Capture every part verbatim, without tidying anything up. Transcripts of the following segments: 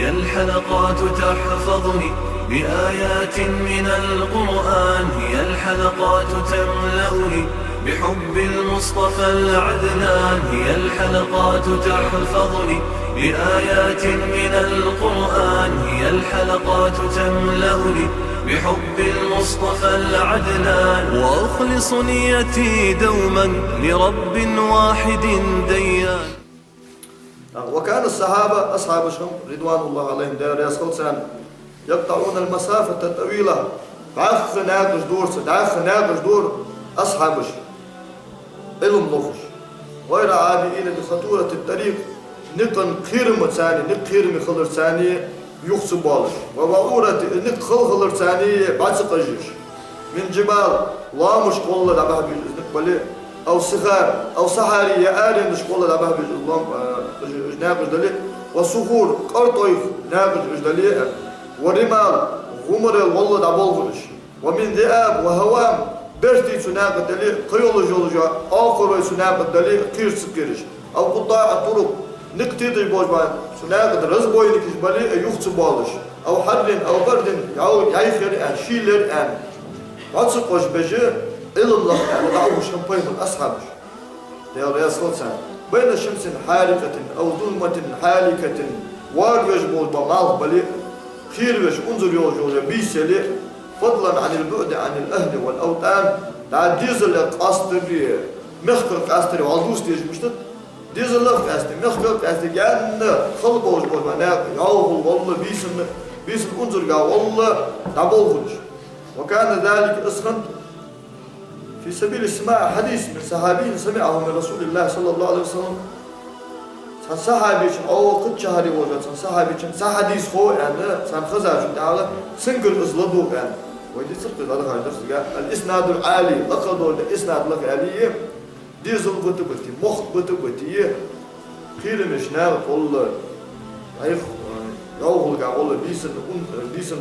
الحلقات تحفظني بآيات من القرآن، هي الحلقات تملأني بحب المصطفى العدنان، هي الحلقات تحفظني بآيات من القرآن، هي الحلقات تملأني بحب المصطفى العدنان، وأخلص نيتي دوما لرب واحد ديان. وكان الصحابة، асхьабаш хиннаб, رضوان الله عليهم, Даьла раьза хилва царна, يقطعون المسافة الطويلة, дӀаьха наькъаш дора цар, дӀаьха наькъаш дора асхьабаш, Ӏилма лохаш. غير عابئين بقطورة الطريق, никъа кхерамца, никъ кхераме хиларца юха ца боалаш. ووعورة, никъ хала хиларца бӀарга ца къажаш. من جبال, лоамашка гӀолла дӀабахьа безаш из никъ бале, أو صخار, أو صحاري, е аренашка гӀолла дӀабахьа безаш из лоам-, а, уж, уж наькъаш дале, وصخور, къартойх наькъаш уж дале, ورمال, гӀумарел гӀолла дӀаболхаш. ومن ذئاب وهوام, бертий цу наькъа дале, кхы йолаш йола оакхарой цу наькъа дале, кхера ца кхераш. أو قطاع طرق, никъ теташ болаш ба, цу наькъа тӀа разбойникаш бале, юха ца боалаш. أو حر أو برد, ял-, яьхар аьнна, шийла яр аьнна. БӀарга ца къожабеш, Ӏилма лаха аьнна, дӀаухаш хиннаб пайхамара асхьабаш, Даьла раьза хилва царна. بين شمس حارقة أو ظلمة هالكة, вагавеш бола малх бале, кхеравеш, унзара йолаш йола бийса яле, فضلا عن البعد عن الأهل والأوطان, дӀа дезалах къастари, мехках къастари вӀалла дувца дезаш мишта да, дезалах къаьста, мехках къаьста, гаьна хала болаш бола наькъа, йӀовхал гӀолла, бийсан, бийсан унзарга гӀолла дӀаболхаш. وكان ذلك, из хиннад, في سبيل سماع حديث من صحابي سمعه من رسول الله صلى الله عليه وسلم. Цхьан сахьабечун, о, кхычахьаре волча цхьан сахьабечун цхьа хьадис хов аьнна, царна хезачун тӀехьагӀа, цунгара из ладувгӀ аьнна. Вай дийцар-кх из, дӀадахача дарсага, الإسناد العالي, лакха дола иснад лаха аьле, дезал бита-бите, мохк бита-бите, кхерамеча наькъа гӀолла, айх, йӀовхалга гӀолла, бийсан ун-, бийсан,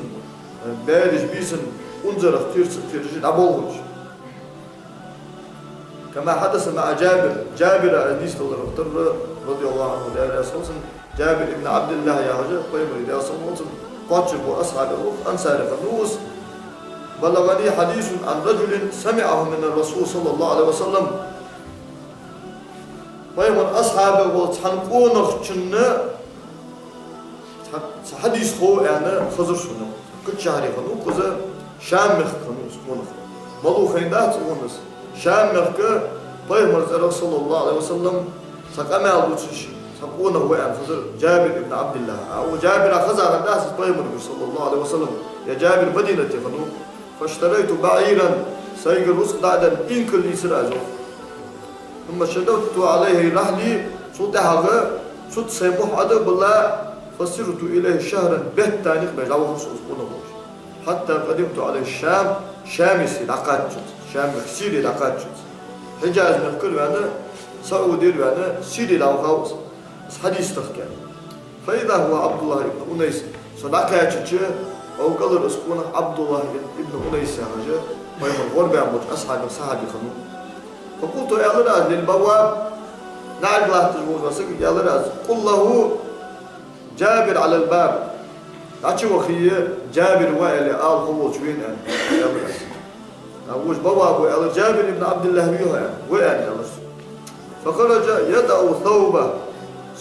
баьраш, бийсан унзарах кхера ца кхераш дӀаболхаш. كما حدث مع جابر, Джабира из дийцадалар тара, رضي الله عنه, Даьла раьза хилва цунна, Джабир ибн Ӏабдиллахь яхаш, пайхамара, Даьла салам хилда цунна, кхоачаш бола асхьабех ва, ансарех хиннав из. بلغني حديث عن رجل سمعه من الرسول صلى الله عليه وسلم. Пайхамара асхьабех волча цхьан къонахчунна цхьа, цхьа хьадис хов аьнна хезар сона. Кхычахьаре хиннав-кх из, Шам мехка хиннав из къонах. Малув хайнадац цун из. Шам мехка пайхамара цӀерах, صلى الله عليه وسلم, цхьа къамаьл дувцаш цхьа къонах ва аьнна хезар Джабир ибн Ӏабдиллахь. А укх Джабира хеза хиннадац из пайхамарагара, صلى الله عليه وسلم, е Джабир Мадинате хиннав. فاشتريت بعيرا, сайгара рузкъа дӀа а денна, инкал ийцар аз, йоах. ثم شددت عليه رحلي, цул тӀехьагӀа цу тӀа сай мухь Ӏодоалабелла, فسرت إليه شهرا, бетта никъ беш дӀавахар со из къонах волаш. حتى قدمت على الشام, Шаме сай дӀакхаччалца, Шам мехка, Сире дӀакхаччалца. Хьиджаз мехкара ваьнна, СаӀудера ваьнна, Сире дӀавахав из, из хьадис тахка. فإذا هو عبد الله بن أنيس. Со дӀакхаьчача, укх кӀалхара из къонах Ӏабдуллахь ибн Унайс яхаш, пайхамара гӀорбаьнна болча асхьабех сахьаби хиннав. فقلت, аьлар аз, للبواب, наӀарга латташ волча сагага аьлар аз: قل له جابر على الباب. ДӀачувахе, Джабир ва аьле, ала хьо волча вена, аьнна, аьлар аз. А вож Бавабо аьлар: Джабир ибн Ӏабдиллахь вий хьо, аьнна. Ва, аьнна, аьлар цо. فخرج يدع ثوبه.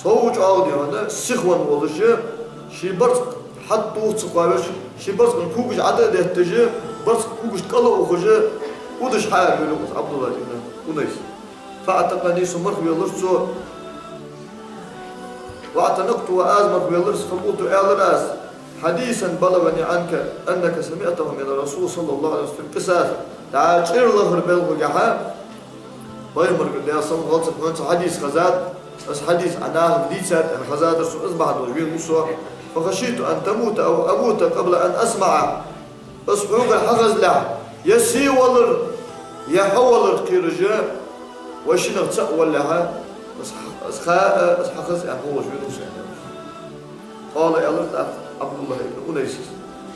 Сов чӀоагӀа дий хьона, сихвенна волаш, ший барзкъа хьатӀатоха ца кхоавеш, ший барзкъан когаш Ӏо а детташ, барзкъан когашта кӀал а ухаш, удаш хьаара велар-кх из Ӏабдуллахь ибн Унайс. فأعتقني, со мархвелар цо. واعتنقته, аз мархвелар из. فقلت, аьлар аз: حديثا بلغني عنك أنك سمعته من الرسول صلى الله عليه وسلم. Къисас, дӀа чӀир лахара белхагахьа, пайхамарагара, Даьла салам хилда цунна, хьона цхьа хьадис хезад, из хьадис Ӏа нахага дийцад аьнна хезадар сона, из бахьан долаш венав со. فخشيت أن تموت أو أموت قبل أن أسمعه. Аз хьогара хьахезалехь, е се валар, е хьо валар кхераш, вай шиннех цаӀ валалехьа, аз хьа-, аз ха-, аз хьахеза аьнна хьо волаш венав со, аьнна. قال, аьлар тӀаккха Ӏабдуллахь ибн Унайсас: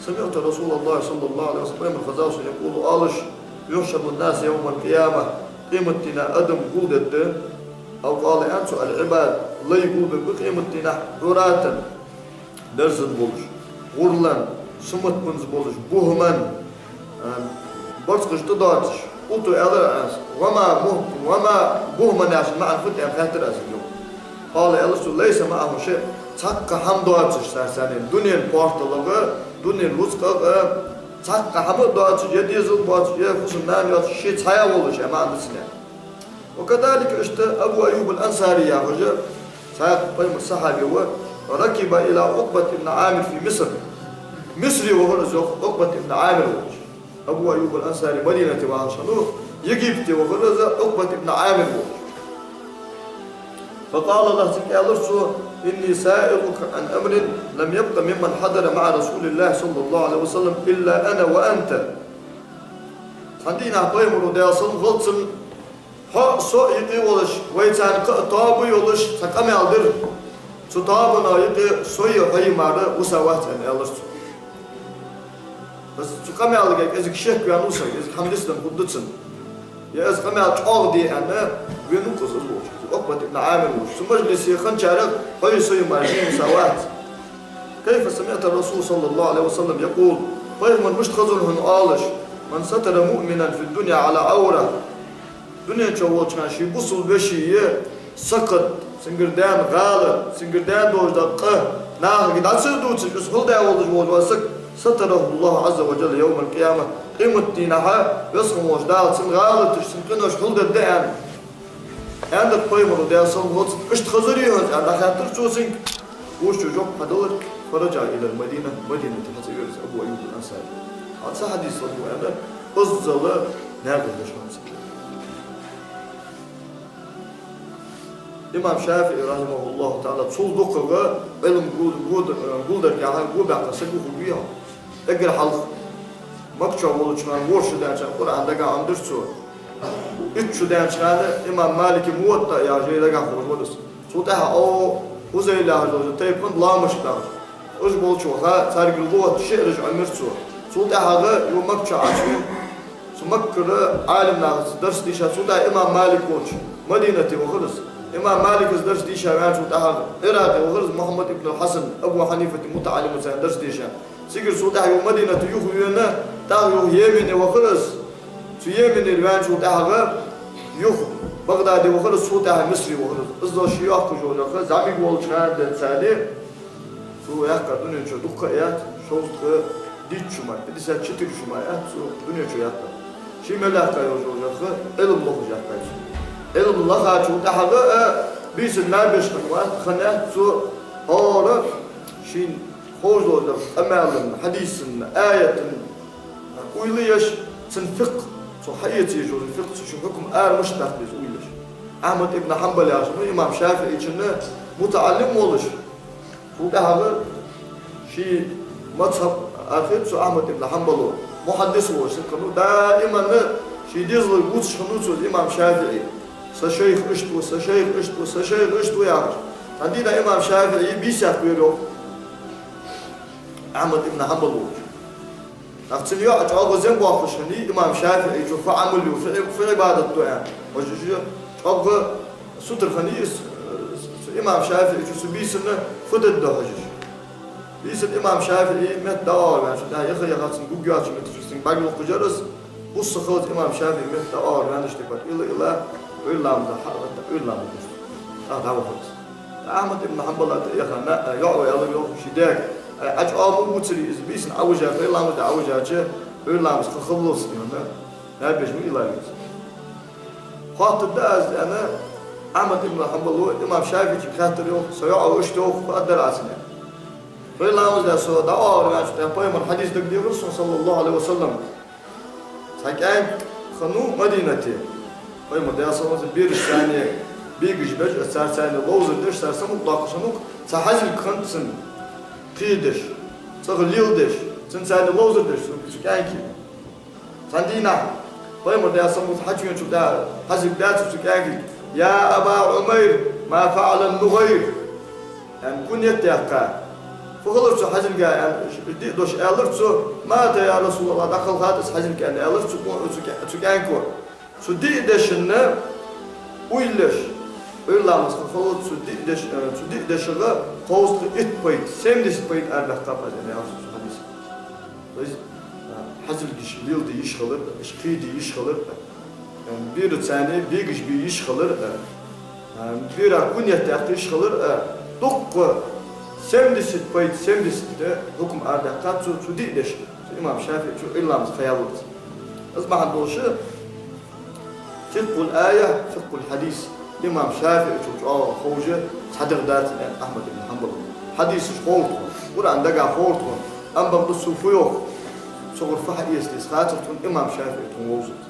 سمعت رسول الله صلى الله عليه وسلم, пайхамар хезав сона, يقول, оалаш: يحشر الناس يوم القيامة, къематдийнахьа адам гулдергда, أو قال, аьннад цо, العباد, лай гулбергба къематдийнахьа, عراة, Дерзан болаш, гӀурлан, сумат-пунз болаш, бухӀман, а, барзкъаш тӀадоацаш. قلت, аьлар аз, وما مه-, وما بهمن яхачун маӀан фуд аьнна хаьттар аз цунга. قال, аьлар цо, ليس معه شيء, цхьаккха хӀама доацаш цар санна, дунен порталага, дунен рузкъага, цхьаккха хӀама а доацаш, е дезал боацаш, е хӀусамнана йоацаш, ше цхьа а волаш, аьнна маӀан да цун. وكذلك, иштта Абу Айюб ал-Ансари яхаш цхьа пайхамара сахьаби ва, ركب إلى عقبة بن عامر في مصر. Мисре вахар из, йоах, Ӏукъбат ибн Ӏамир волча. Абу Айюб ал-Ансари Мадинате вахаш хиннав, Египте вахар из Ӏукъбат ибн Ӏамир волча. فقال له, цунга аьлар цо: إني سائلك عن أمر لم يبق ممن حضر مع رسول الله صلى الله عليه وسلم إلا أنا وأنت. Цхьан дийнахьа пайхамара, Даьла салам хилда цунна, хьо а, со а юкъе волаш, вай царна кхы а тоаба йолаш цхьа къамаьл дир. Цу тоабанна юкъе со а, хьо а мара висавац, аьнна, аьлар цо. Из цу къамаьлага кӀезига шек ваьннав са, кӀезига хӀама дицдан хургда цунна. Е из къамаьл чӀоагӀа да аьнна, венав-кх из, из волча, Ӏукъбат ибн Ӏамир волча. Цу мажлисе хинначарех хьо а, со а мара жин висавац. كيف سمعت الرسول صلى الله عليه وسلم يقول, пайхамара мишта хезар хьона оалаш: من ستر مؤمنا في الدنيا على عورة. Дунен чу волча хана ший бусалба веший сакхат, цунгара даьнна гӀалат, цунгара даьнна долаш дола къа нахага дӀа ца дувцаш, из хьулдаь волаш вола саг, ستره الله عز وجل يوم القيامة, къематдийнахьа Веза хинна волча Дала цун гӀалаташ, цун къинош хьулдергда аьнна. Аьннад пайхамара, Даьла салам хилда цунна, иштта хезарий хьона, аьнна, дӀахаьттар цо цунга. Вокхо жоп хьадалар: فرجع إلى المدينة, Мадинате хьацӀаверзар Абу Айюб ал-Ансари. Хьа цхьа хьадис ладувгӀ, аьнна, иззал наькъаш деш хиннад цунга. Имам ШафиӀи, رحمه الله تعالى, цул дукхагӀа Ӏилма гу-, гу-, гулдаргахьа гобаьккха саг ва хургвий хьо. Эггара хьалха Макка чу волча хана ворхӀ шу даьннача хана Къуръан дагахьа Ӏомадир цо. Итт шу даьннача хана имам Малика Муватта яхаш жай дагахьа ховш вар из. Цул тӀехьагӀа Ӏу-, Ӏузайла яхаш дола тайпа хиннад ламашка дахаш. Уж болча ваха, царгара лугӀат, шиӀраш Ӏомадир цо. Цул тӀехьагӀа из Макка чу Ӏочувена, цу Маккара Ӏалимнахаца дарс дийша, цул тӀехьагӀа имам Малик волча Мадинате вахар из. Имам Маликаца дарс дийша ваьнначул тӀехьагӀа Ӏиракъе вахар из Мухьаммад ибн ал-Хьасан, Абу Хьанифата мутаӀаллимаца дарс дийша. Цигара цул тӀехьагӀа юха Мадинате юхавена, тӀаккха юха Йемене вахар из. Цу Йеменера ваьнначул тӀехьагӀа юха Багдаде вахар из, цул тӀехьагӀа Мисре вахар из. Иззал ше йоаккхаш йола, йоах, зӀамига волча хана денз цхьана цо яьккха дунен чу дукха а яц, шовзткъеи дийтта шу мара, пятьдесят четыре шу мара яц цо дунен чу яьккха. Ше мел яьккха йола, йоах, Ӏилма лохаш яьккхай цо. Ӏилма лахачул тӀехьагӀа а бийсанна беш хинна вац, хинна яц цо, хӀара шийна ховш дола къамаьлан, хьадисан, аятан уйла еш, цун фикъхӀ, цо хьаэца езаш йола фикъхӀ, цо ший хьукам ара мишта даккха деза уйла еш. Ахьмад ибн Хьанбал яхаш ва имам ШафиӀийчун мутаӀаллим волаш, цул тӀехьагӀа ший мазхӀаб арахийцар цо, Ахьмад ибн Хьанбала, мухьаддис волаш саг хиннав, даиман ший дезалга вувцаш хиннав цо, имам ШафиӀий. Са шайх иштта ва, са шайх иштта ва, са шайх иштта ва яхаш. Цхьан дийнахьа имам ШафиӀий бийса яьккха вера, йоах, Ахьмад ибн Хьанбал волча. ТӀаккха цун йоӀ чӀоагӀа зем боаккхаш хиннай имам ШафиӀийчо, фу Ӏамал ю, фу Ӏи-, фу Ӏибадат ду аьнна. Хьажа, уж чӀоагӀа сутара хиннай из, цу имам ШафиӀийчо цу бийсанна фу дергда хьажа. Бийсанна имам ШафиӀий метта дӀаоагӀарваьнначул тӀехьагӀа, яха-яха цун гургйоацача метте цунга бӀарг локхаш яр из, бус ца хилац имам ШафиӀий метта дӀаоагӀарваьнначул тӀехьагӀа, ила-ила, Ӏуйра ламаза хьа а гӀатта, Ӏуйра ламаз деш. ТӀаккха дӀавахар из. Ахьмад ибн Хьанбала тӀа яха на-, йоӀ ва аьлар, йоах, ший даьга: «Ай, Ӏа чӀоагӀа ма вувцарий из, бийсанна Ӏовижача, Ай ламаз де Ӏовижача, Ӏуйра ламаз ха хилалца, — аьнна, — наб еш ма илалца». Хоаттаргда аз, аьнна, Ахьмад ибн Хьанбала имам ШафиӀийчунга хаьттар, йоах: «Са йоӀ ва иштта, йоах, фу аргдар аз цунна?» Ӏуйра ламаз даь со дӀаоагӀарваьнначул тӀехьагӀа пайхамара хьадис дагадехар сона, саллаллахӀу Ӏалайхи ва саллам. Цхьа кӀаьнк хиннав Мадинате. Пайхамар, Даьла салам хилда цунна, бераш царна бегаш беш, цар царна ловзар деш, цар самукъадоаккхаш хиннав-кх, цхьа хьазилг хиннад цунна, кхедеш, цӀагӀа леладеш, цунна царна ловзар деш, цу, цу кӀаьнка. Цхьан дийнахьа пайхамар, Даьла салам хилда цунна, хьачувеначул тӀехьагӀа хьазилг даьд цо цу кӀаьнкага: «يا أبا عمير، ما فعل النغير؟» Аьнна, кунет яьккха. Фу хилар цу хьазилга, аьнна, диъ дош аьлар цо. «مات يا رسول الله», дӀакхелхад из хьазилг, аьнна, аьлар цу, цу кӀа-, цу кӀаьнко. Цу диъ дешанна уйла еш, Ӏилламаша хала цу диъ деш, э, цу диъ дешах кхузткъеи итт пайда, семьдесят пайда арадаьккхаб аз, аьнна, яхаш цу хьадиса. То есть, э, хьазилгаш леладе йиш хилар, уж кхийде йиш хилар, э, берашца бегаш бе йиш хилар, э, э, бера куният яккха йиш хилар, э, дукха семьдесят пайда, семьдесят хьукм арадаьккхад цу, цу диъ дешах. Цу имам ШафиӀийчо, Ӏилламаша ха яллалца. Из бахьан долаш, فقه الآية، فقه الحديث. Имам ШафиӀийчул чӀоагӀа ховш цхьа дагӀ дац, аьннад Ахьмад ибн Хьанбала. Хьадисаш ховра тхона, Къуръан дагахь ховра тхона, амма бакъда цо фу йоах, цу гӀур фу хьаэца деза хетар тхона имам ШафиӀий тхона вовзийта.